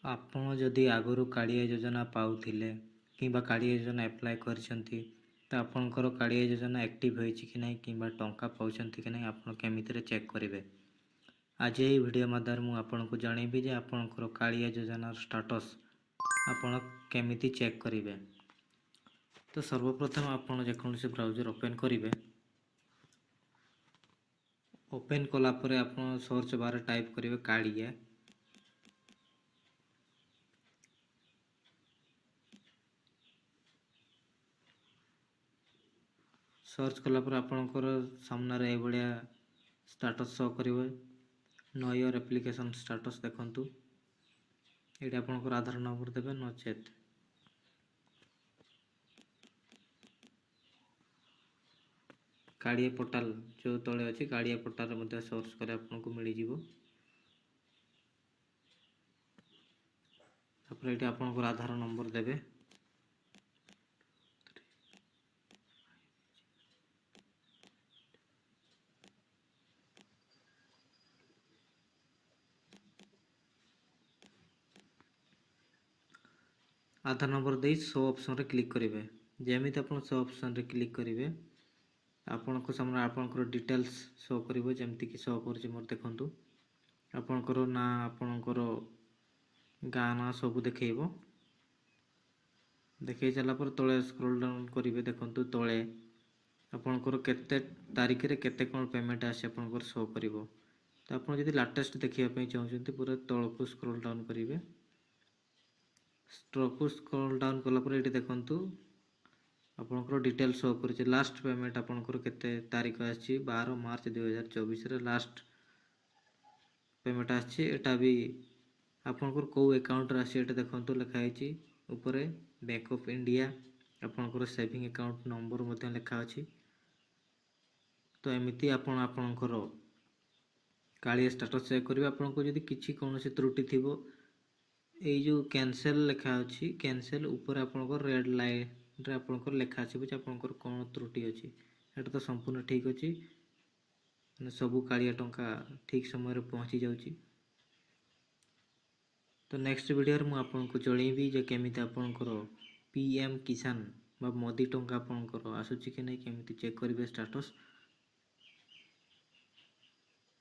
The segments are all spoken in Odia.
ଆପଣ ଯଦି ଆଗରୁ କାଳିଆ ଯୋଜନା ପାଉଥିଲେ କିମ୍ବା କାଳିଆ ଯୋଜନା ଆପ୍ଲାଏ କରିଛନ୍ତି, ତ ଆପଣଙ୍କର କାଳିଆ ଯୋଜନା ଆକ୍ଟିଭ୍ ହୋଇଛି କି ନାହିଁ କିମ୍ବା ଟଙ୍କା ପାଉଛନ୍ତି କି ନାହିଁ ଆପଣ କେମିତିରେ ଚେକ୍ କରିବେ? ଆଜି ଏହି ଭିଡ଼ିଓ ମାଧ୍ୟମରେ ମୁଁ ଆପଣଙ୍କୁ ଜଣାଇବି ଯେ ଆପଣଙ୍କର କାଳିଆ ଯୋଜନାର ଷ୍ଟାଟସ୍ ଆପଣ କେମିତି ଚେକ୍ କରିବେ। ତ ସର୍ବପ୍ରଥମେ ଆପଣ ଯେକୌଣସି ବ୍ରାଉଜର୍ ଓପେନ୍ କରିବେ। ଓପେନ୍ କଲା ପରେ ଆପଣ ସର୍ଚ୍ଚ ବାରରେ ଟାଇପ୍ କରିବେ କାଳିଆ। ସର୍ଚ୍ଚ କଲା ପରେ ଆପଣଙ୍କର ସାମ୍ନାରେ ଏଇଭଳିଆ ଷ୍ଟାଟସ୍ ଶୋ କରିବ, ନୋ your application status. ଦେଖନ୍ତୁ, ଏଇଠି ଆପଣଙ୍କର ଆଧାର ନମ୍ବର ଦେବେ, ନଚେତ୍ କାଳିଆ ପୋର୍ଟାଲ ଯେଉଁ ତଳେ ଅଛି, କାଳିଆ ପୋର୍ଟାଲରେ ମଧ୍ୟ ସର୍ଚ୍ଚ କଲେ ଆପଣଙ୍କୁ ମିଳିଯିବ। ତାପରେ ଏଇଠି ଆପଣଙ୍କର ଆଧାର ନମ୍ବର ଦେବେ। ଆଧାର ନମ୍ବର ଦେଇ ଶୋ ଅପସନ୍ରେ କ୍ଲିକ୍ କରିବେ। ଯେମିତି ଆପଣ ଶୋ ଅପସନ୍ରେ କ୍ଲିକ୍ କରିବେ, ଆପଣଙ୍କ ସାମ୍ନାରେ ଆପଣଙ୍କର ଡିଟେଲ୍ସ ଶୋ କରିବ, ଯେମିତିକି ଶୋ କରୁଛି ମୋର। ଦେଖନ୍ତୁ, ଆପଣଙ୍କର ନାଁ, ଆପଣଙ୍କର ଗାଁ ନାଁ ସବୁ ଦେଖେଇବ। ଦେଖେଇ ସାରିଲା ପରେ ତଳେ ସ୍କ୍ରୋଲ୍ ଡାଉନ୍ କରିବେ। ଦେଖନ୍ତୁ, ତଳେ ଆପଣଙ୍କର କେତେ ତାରିଖରେ କେତେ କ'ଣ ପେମେଣ୍ଟ ଆସି ଆପଣଙ୍କର ଶୋ କରିବ। ତ ଆପଣ ଯଦି ଲାଟେଷ୍ଟ ଦେଖିବା ପାଇଁ ଚାହୁଁଛନ୍ତି, ପୁରା ତଳକୁ ସ୍କ୍ରୋଲ୍ ଡାଉନ୍ କରିବେ। ତଳକୁ ସ୍କ୍ରୋଲ୍ ଡାଉନ୍ କଲା ପରେ ଏଇଠି ଦେଖନ୍ତୁ, ଆପଣଙ୍କର ଡିଟେଲ୍ ଶୋ କରୁଛି। ଲାଷ୍ଟ ପେମେଣ୍ଟ ଆପଣଙ୍କର କେତେ ତାରିଖ ଆସିଛି? 12 ମାର୍ଚ୍ଚ 2024ରେ ଲାଷ୍ଟ ପେମେଣ୍ଟ ଆସିଛି। ଏଟା ବି ଆପଣଙ୍କର କେଉଁ ଆକାଉଣ୍ଟରେ ଆସିଛି, ଏଇଟା ଦେଖନ୍ତୁ, ଲେଖା ହେଇଛି ଉପରେ ବ୍ୟାଙ୍କ ଅଫ୍ ଇଣ୍ଡିଆ। ଆପଣଙ୍କର ସେଭିଂ ଆକାଉଣ୍ଟ ନମ୍ବର ମଧ୍ୟ ଲେଖା ଅଛି। ତ ଏମିତି ଆପଣ ଆପଣଙ୍କର କାଳିଆ ଷ୍ଟାଟସ୍ ଚେକ୍ କରିବେ। ଆପଣଙ୍କୁ ଯଦି କିଛି କୌଣସି ତ୍ରୁଟି ଥିବ, ଏଇ ଯେଉଁ କ୍ୟାନସେଲ୍ ଲେଖା ଅଛି, କ୍ୟାନସେଲ୍ ଉପରେ ଆପଣଙ୍କର ରେଡ଼୍ ଲାଇନ୍ରେ ଆପଣଙ୍କର ଲେଖା ଆସିବ ଯେ ଆପଣଙ୍କର କ'ଣ ତ୍ରୁଟି ଅଛି। ଏଇଟା ତ ସମ୍ପୂର୍ଣ୍ଣ ଠିକ୍ ଅଛି, ମାନେ ସବୁ କାଳିଆ ଟଙ୍କା ଠିକ୍ ସମୟରେ ପହଞ୍ଚି ଯାଉଛି। ତ ନେକ୍ସଟ ଭିଡ଼ିଓରେ ମୁଁ ଆପଣଙ୍କୁ ଜଣେଇବି ଯେ କେମିତି ଆପଣଙ୍କର ପି ଏମ୍ କିଷାନ ବା ମୋଦି ଟଙ୍କା ଆପଣଙ୍କର ଆସୁଛି କି ନାହିଁ, କେମିତି ଚେକ୍ କରିବେ ଷ୍ଟାଟସ୍।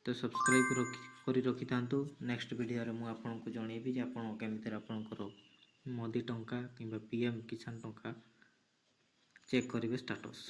ତ ସବସ୍କ୍ରାଇବ୍ କରି ରଖିଥାନ୍ତୁ। ନେକ୍ସଟ ଭିଡ଼ିଓରେ ମୁଁ ଆପଣଙ୍କୁ ଜଣେଇବି ଯେ ଆପଣ କେମିତିରେ ଆପଣଙ୍କର ମୋଦି ଟଙ୍କା କିମ୍ବା ପି ଏମ୍ କିଷାନ ଟଙ୍କା ଚେକ୍ କରିବେ ଷ୍ଟାଟସ୍।